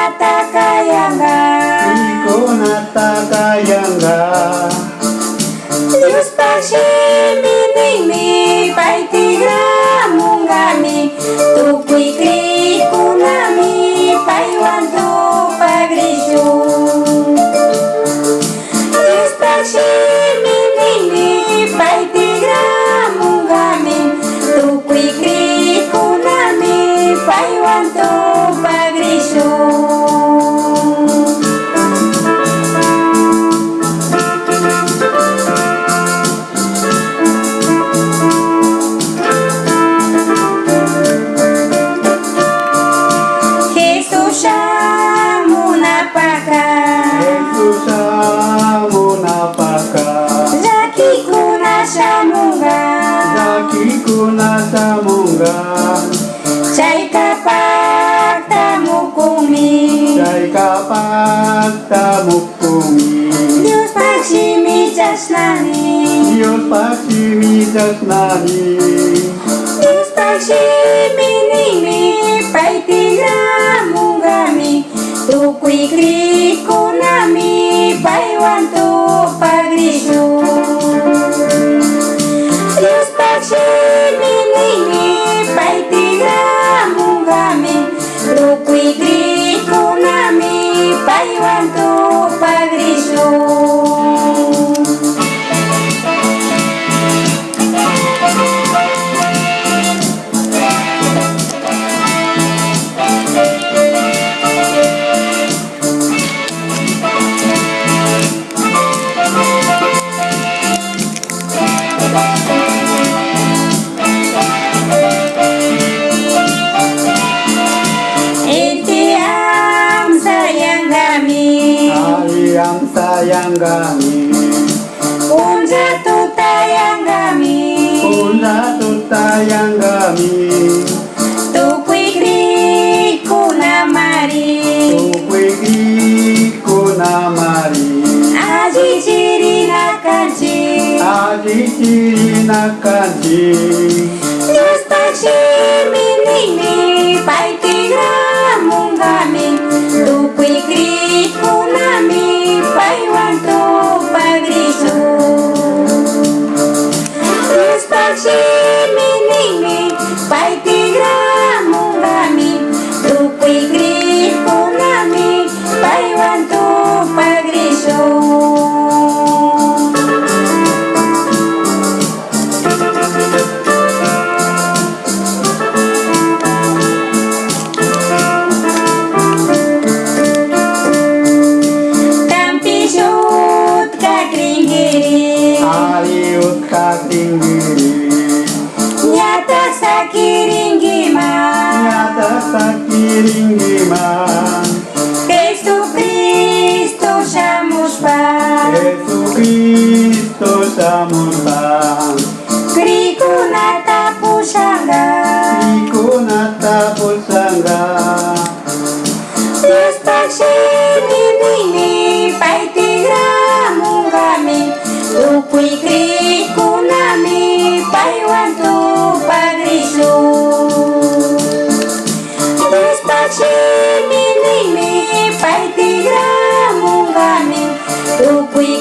Krikkunata kayanga. Krikkunata kayanga. Diospaj shimi ninmi pay tigramungami tukuy krikkunami paywan tupagrishun. Diospaj shimi ninmi pay tigramungami tukuy krikkunami paywan tupagrishun. Jesús shamunapaka. Jesús shamunapaka. Llakikuna shamunga. Llakikuna shamunga. Chayka paktamukunmi. Chayka paktamukunmi. Diospaj shimi chashnani. Diospaj shimi chashnani. Diospaj shimi ninmi pay tigramungami tukuy krikkunami paywan tupagrishun. Diospaj shimi ninmi pay tigramungami tukuy krikkunami paywan tupagrishun. Inti amsayangami. Ari amsayangami. Punlla tutayangami. Punlla tutayangami. Tukuy krikkunamari. Tukuy krikkunamari. Allichirina kanchik. Allichirina kanchik. Diospaj shimi ninmi pay tigramungami tukuy krikkunami paywan tupagrishun. Diospaj shimi ninmi pay tigramungami tukuy krikkunami paywan tupagrishun. Kampish utka krinkirin. Ari utka krinkirin. Ñatak sakirinkiman. Ñatak sakirinkiman. Jesucristo shamushpa. Jesucristo shamushpa. Krikkunata pushanka. Krikkunata pushanka. Diospaj shimi ninmi pay tigramungami tukuy krikkunami paywan tupagrishun. Diospaj shimi ninmi pay tigramungami tukuy.